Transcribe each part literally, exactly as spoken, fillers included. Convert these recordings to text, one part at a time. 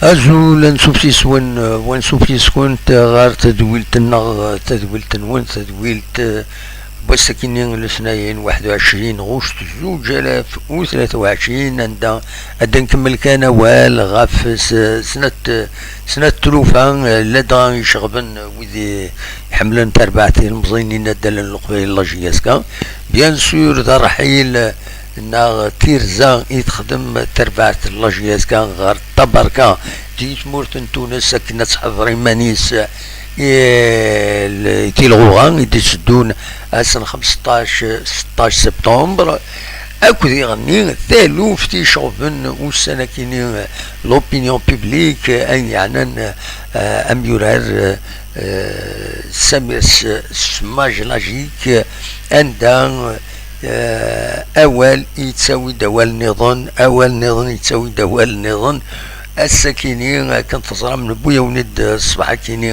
Azul, ansuf yes-wen, eh, wansuf yes-kent, eh, ɣer tadwilt-nneɣ, eh, tadwilt-nwen, tadwilt, eh, n wass-akini n letnayen, waḥed u ɛecrin ɣuct zuǧ alaf u tlata u ɛecrin, anda ad nkemmel kan awal ɣef s-, snat, snat tlufa, eh, ladɣa iceɣben, eh, wid i iḥemmlen tarbaɛt ilemẓiyen inaddalen n Leqbayel, la J S K. Bien sûr, d ṛṛḥil, eh, neɣ tirza i texdem tarbaɛt n la J S K ɣer Tabarka di tmurt n Tunes, akken ad tḥeḍer iman-is i l-, i tilɣuɣa i d-iteddun ass n xmesṭac, seṭṭac septembre, akked iɣenni taluft iceɣben ussan-akini l'opinion publique, ayen yeɛnan, eh, amyurar, eh, Samir S-, Smaj Lajik, anda eh, awal yettawi-d awal nniḍen, awal nniḍen yettawi-d awal nniḍen. Ass-akini, akken teẓram, newwi-awen-id, eh, ṣṣbeḥ-akini,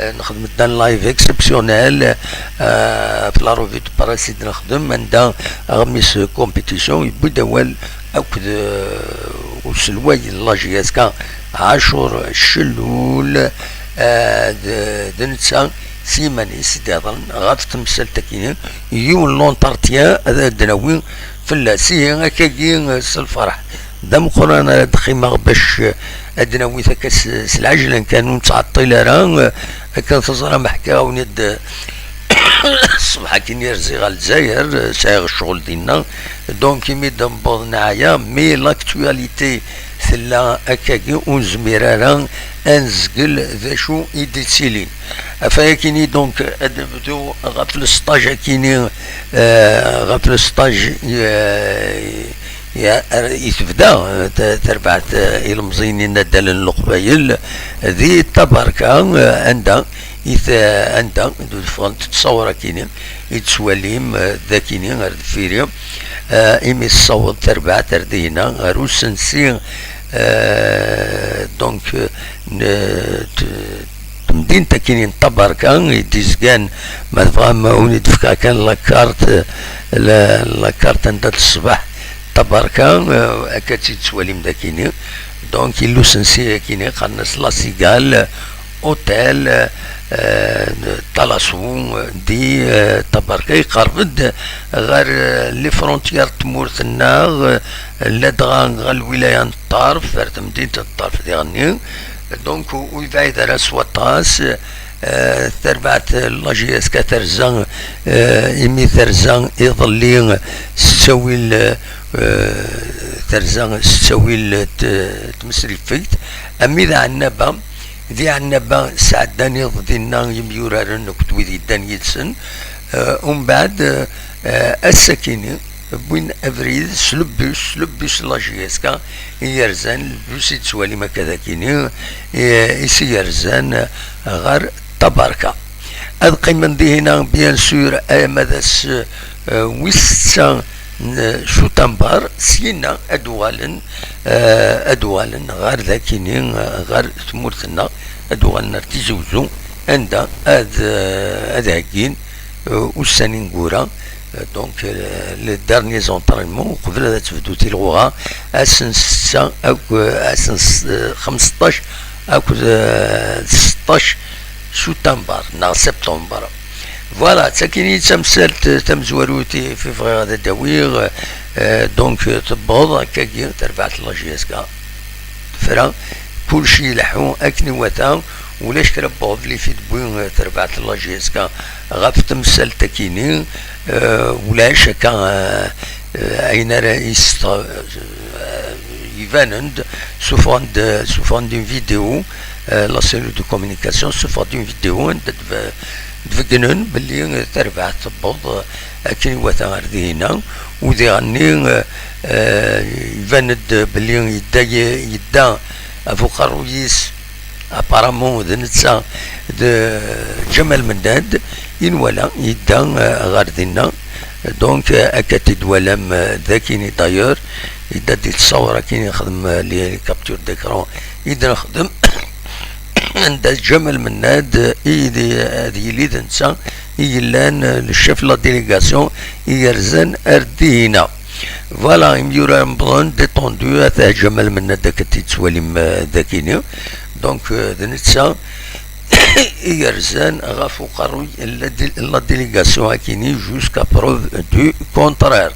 eh, nexdem-d un live exceptionnel, eh, ɣef la revue de presse i d-nexdem, anda aɣmis compétition yewwi-d awal akked, eh, uselway n la J S K, Ɛacur Cellul, eh, d, d netta s yiman-is i d-iheḍren ɣef temsalt-akini, yiwen n l'entretien ad d-nawi fell-as. Ihi, akkagi, s lferḥ d ameqqran ara d-qqimeɣ bac ad d-nawi takka s, s lɛejlan kan, ur nettɛeṭṭil ara. Akken teẓram, ḥkiɣ-awen-id ṣṣbeḥ-akini rziɣ ɣer Lezzayer, sɛiɣ ccɣel dinna. Donc, imi d-newweḍ neɛya, mais l'actualité tella akkagi, ur nezmir ara ad nezgel d acu i d-ittilin. Ɣef wayakini, donc, ad nebdu ɣef le stage-akini, eh, ɣef le stage, eh, ya-, i tebda, eh, ta-, tarbaɛt, eh, ilemẓiyen inaddalen n Leqbayel di Tabarka, eh, anda i t-, anda d-ffɣent ttṣawra-akini i d-tettwalim, eh, d akini ar deffir-i, eh, imi tessaweḍ terbaɛt ar dihina, ɣer usensi, eh, donc, eh, n, t-, temdint akini n Tabarka i d-izgan, ma tebɣam, uni d-fkeɣ kan la carte, la, la carte anda d ṣṣbeḥ Tabarka, eh, akka tt-id-tettwalim d akini. Donc, illa usensi akini, qqaren-as La Cigale, hôtel, eh, Talasu, di, eh, Tabarka, iqerreb-d ɣer, eh, les frontières n tmurt-nneɣ, eh, ladɣa ɣer lwilaya n Ṭṭerf, ar temdint n Ṭṭerf diɣenni. Donc, ur yebɛid ara s waṭas, eh, tarbaɛt n la J S K terza, eh, imi terza iḍelli s ttawil, eh, terza s ttawil n t-, tmesrifegt, armi d Ɛennaba. Di Ɛennaba sɛeddan iḍ dinna yimyuraren akked wid yeddan yid-sen. Eh, umbeɛd, eh, ass-akini, wwin abrid s lebus, s lebus n la J S K i yerzan, lebus i d-tettwalim akka d akini, i, i s-yerzan ɣer Tabarka. Ad qqimen dihina, bien sûr, ama d ass, eh, wis setta n Cutamber, syinna ad uɣalen, eh, ad uɣalen ɣer dakini, eh, ɣer tmurt-nneɣ, ad uɣalen ar Tizi Wezzu, anda ad, eh, ad heggin, eh, ussan ineggura, eh, donc, eh, les derniers entraînements, uqbel ad tebdu tilɣuɣa, ass n setta ak-, ass n s-, eh, xmesṭac akked, eh, seṭṭac Cutamber neɣ septembre. Voilà, d takini d tamsalt tamezwarut i fi bɣiɣ ad d-awiɣ. Eh, donc, tewweḍ akkagi terbaɛt n la J S K. Tefra, kulci ileḥḥu akken iwata, ulac kra n uɣbel i t-id-tewwi, eh, terbaɛt n la J S K ɣef temsalt-akini, eh, ulac akka, eh, eh, ayen ara yesṭ-, eh, ibanen-d, suffɣen-d, suffɣen-d une vidéo, eh, la cellule de communication suffɣen-d une vidéo anda d-, d-beggnen belli, eh, tarbaɛt tewweḍ, eh, akken iwata ar dihina, u diɣenni, eh, eh, iban-d belli yedda, yedda ɣef uqerruy-is, apparemment d netta d Ǧamal Mennad i nwala yedda, eh, ɣer dinna. Donc, eh, akka t-id-twalam, eh, d akini, d'ailleurs, yedda di ttṣawra akini, nexdem, eh, les captures d'écran i d-nexdem. Anda Ǧamal Mennad, eh, i d, ad yili d netta i yellan, eh, le chef de la délégation i yerzan ar dihina. Voilà, imyura wwḍen, détendu, ata Ǧamal Mennad akka t-tettwalim, euh, dakini. Donc, euh, d netta i yerzan ɣef uqerruy n la dé-, la délégation akini jusqu'à preuve du contraire.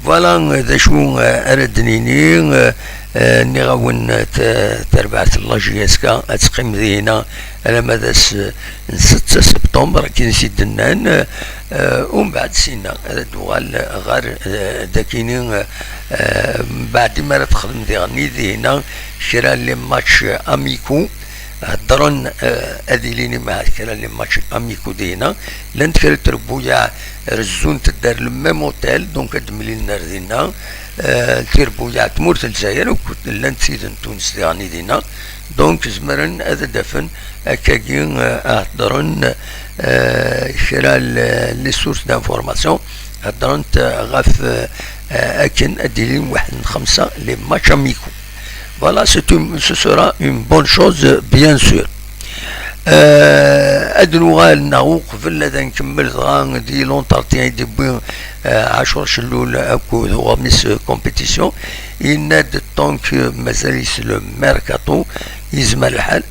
Voilà, euh, d acu, euh, ara d-nini, euh, euh, nniɣ-awen, euh, t-, tarbaɛt n la J S K ad teqqim dinna alamma d ass, euh, n setta septembre, akken i t-id-nnan, euh, umbeɛd sinna ad d-uɣal ɣer, euh, dakini, euh, euh, mbeɛd imi ara texdem diɣen dinna kra n les matchs amicaux, heddren, euh, ad ilin imahat kra n les matchs amicaux dinna, llant kra n trebbuyaɛ rezzunt-d ar le même hôtel, donc ad d-mlilen ar dinna, euh, tirbuyaɛ n tmurt n Lezzayer, akked llant tid n Tunes diɣen dinna, donc zemren ad d-afen akkagi, euh, heddren, euh, kra n les sources d'information, heddrent, euh, ɣef, euh, euh, akken ad d-ilin waḥed n xemsa les matchs amicaux. Voilà, c'est une, ce sera une bonne chose, euh, bien sûr. Euh, ad nuɣal neɣ uqbel ad nkemmel dɣa di l'entretien i d-yewwi, euh, Ɛacur Cellul akked Uɣmis Compétition, yenna-d tant que mazal-it le mercato, yezmer lḥal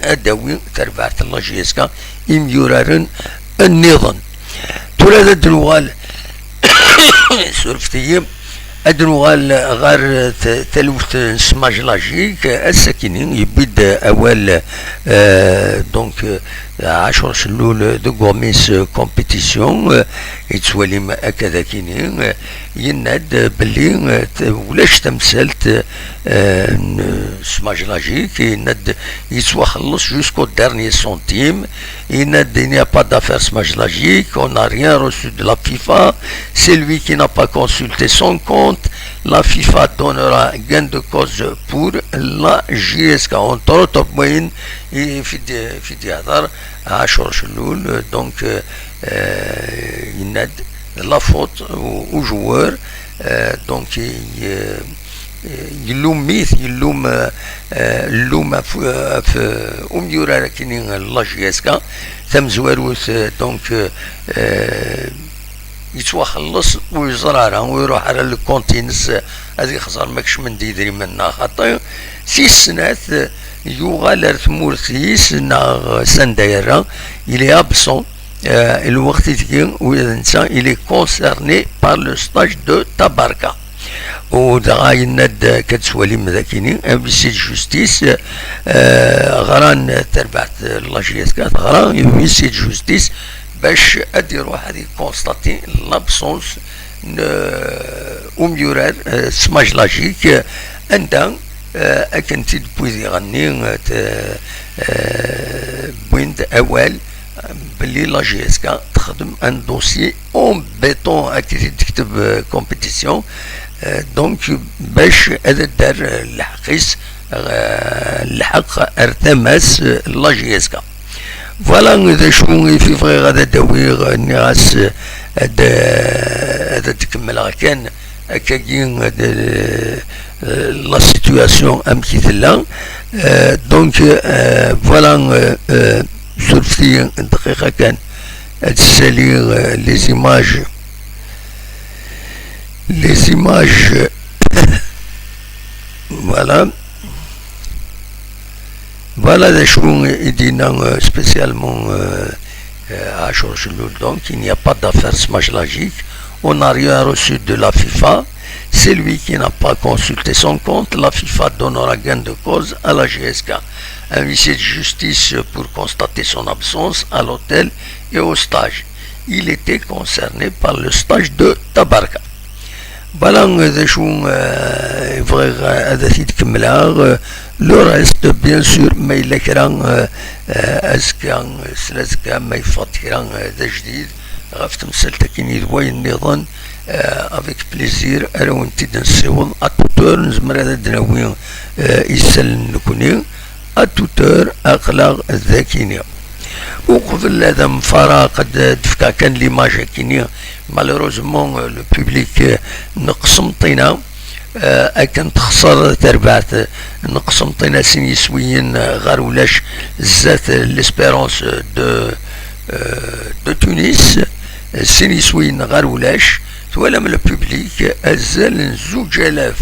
ad d-awi tarbaɛt n la J S K imyuraren nniḍen. Tura ad d-nuɣal, surfet-iyi, ad d-nuɣal ɣer t-, taluft n Smaj Lajik. Ass-akini yewwi-d awal, euh, donc, euh, Ɛacur Cellul deg Uɣmis Compétition, euh, yettwalim akka d akini, euh, yenna-d belli, euh, t-, ulac tamsalt, euh, n Smaj Lajik, yenna-d yettwaxelleṣ jusqu'au dernier centime. Yenna-d, il n'y a pas d'affaire Smaj Lajik, on n'a rien reçu de la FIFA. C'est lui qui n'a pas consulté son compte. La FIFA donnera gain de cause pour la J S K. Entre autres, wayen i fi d-, fi d-yehder Ɛacur Cellul, donc, euh, euh, yenna-d la faute au, au joueur, euh, donc, il, euh, yellum-it, yellum, euh, euh, yellum ɣef, ɣef, euh, umyurar akini n la J S K, tamezwarut, euh, donc, euh, euh, yettwaxelleṣ, ur yeẓri ara, ur iruḥ ara le compte-ines, euh, ad yexẓer ma kecmen-d yidrimen neɣ xaṭi. Si snat, euh, yuɣal ar tmurt-is neɣ s anda yerra, il est absent, euh, lweqt i tgi, ula d netta, il est concerné par le stage de Tabarka. U dɣa yenna-d, akka d-twalim dakini, un huissier de justice, euh, ɣran tarbaɛt n la J S K, teɣra i huissier de justice bac ad iruḥ ad iconstati l'absence n, euh, umyurar, euh, Smaj Lajik, euh, anda, euh, akken t-id-wwi diɣenni, euh, t-, euh, wwin-d awal, euh, belli la J S K texdem un dossier en béton, akken i t-id-tekteb, euh, Compétition, euh, donc bac ad d-terr, euh, lḥeqq-is, euh, lḥeqq ar tama-s, euh, la J S K. Voilà d acu i fi bɣiɣ ad d-awiɣ, nniɣ-as, euh, ad, euh, ad d-kemmleɣ kan akkagi, ad, euh, la situation amek i tella. Euh, donc, euh, voilà, euh, euh, surfet-iyi dqiqa kan, ad ssaliɣ, euh, les images. Les images, voilà. Voilà d acu i d-yenna, euh, spécialement, euh, euh, Achour Chellul. Donc, il n'y a pas d'affaire Smaj Lajik. On n'a rien reçu de la FIFA. C'est lui qui n'a pas consulté son compte. La FIFA donnera gain de cause à la J S K. Un huissier de justice pour constater son absence à l'hôtel et au stage. Il était concerné par le stage de Tabarka. Voilà d acu, euh, i bɣiɣ, euh, ad t-id-kemmleɣ. Euh, le reste, bien sûr, ma yella kra, euh, euh, azekka, euh, s lazekka, ma yeffeɣ-d kra, euh, d ajdid ɣef temsalt akkin d wayen nniḍen, euh, avec plaisir ara wen-t-id-nessiweḍ. À toute heure nezmer ad d-nawi, euh, isallen nekni. À toute heure, aql-aɣ dakini. Uqbel ad am-fareɣ, ad d-fkeɣ kan l'image akini. Malheureusement, euh, le public, euh, n Qsenṭina, euh, akken texṣer terbaɛt n Qsenṭina, sin yiswiyen, euh, ɣer ulac, zdat, euh, l'Espérance de, euh, de Tunis, euh, sin yiswiyen ɣer ulac. Twalam le public, azal n zuǧ alaf,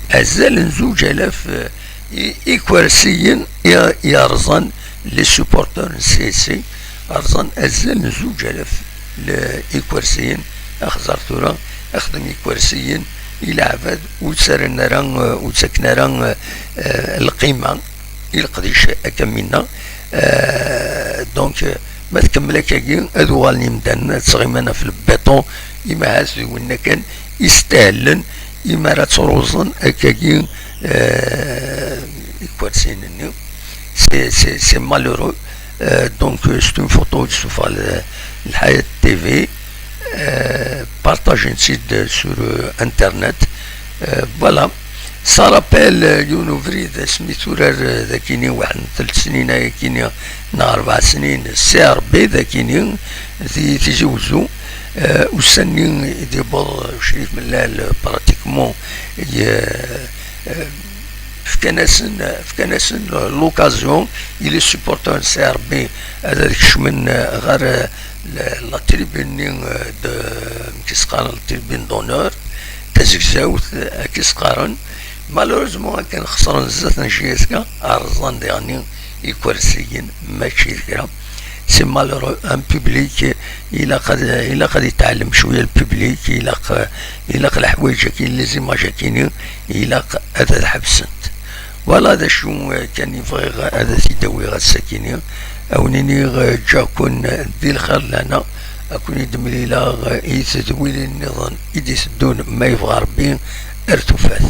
azal n zuǧ alaf, eh, i-, ikersiyen i-, yerẓan les supporters n C S C, rẓan azal n zuǧ alaf le-, ikersiyen. Axẓer tura, axdem ikersiyen i leɛbad ur ttaren ara, eh, ur ttaken ara, eh, eh, lqima i leqdic akka minna. Eh, donc, eh, ma tkemmel akkagi, ad uɣalen yimdanen ad ttɣiman ɣef lbiṭun, imahat d winna kan istahlen, imi ara ttruẓen akkagi, eh, ikersiyen-nni. C'est, c'est, c'est malheureux. Euh, donc, euh, c'est une photo de Soufal, euh, L Hayat T V. Euh, partagez-le sur, euh, Internet. Euh, voilà. Ça rappelle, euh, yiwen ubrid asmi turar, euh, dakini, waḥed n telt snin ayakini, neɣ rebɛ snin, C R B dakini, di Tizi Wezzu. Euh, ussan-nni i d-yewweḍ, euh, Crif Mellal, euh, pratiquement, i, euh, euh, fkan-asen, fkan-asen l'occasion i les supporters n C R B ad, ad kecmen, euh, ɣer, euh, la, la tribune, euh, de, amek i s-qqaren, la tribune d'honneur, tazegzawt, euh, amek i s-qqaren. Malheureusement, akken xesren zdat n J S K, rẓan diɣen ikersiyen, mačči d kra. C'est malheureux, un public, ilaq ad, ilaq ad yetɛellem cwiya le public, ilaq, ilaq leḥwayeǧ-agi, les images-agi-ni, ilaq ad, ad ḥebsent. Voilà d acu, eh, kan i bɣiɣ ad t-id-awiɣ ass-agi-ni. A wen-iniɣ, eh, ǧǧiɣ-ken di lxir lana, a ken-id-mlileɣ, eh, i tedwilin nniḍen i d-iteddun, ma yebɣa Rebbi, ar tufat.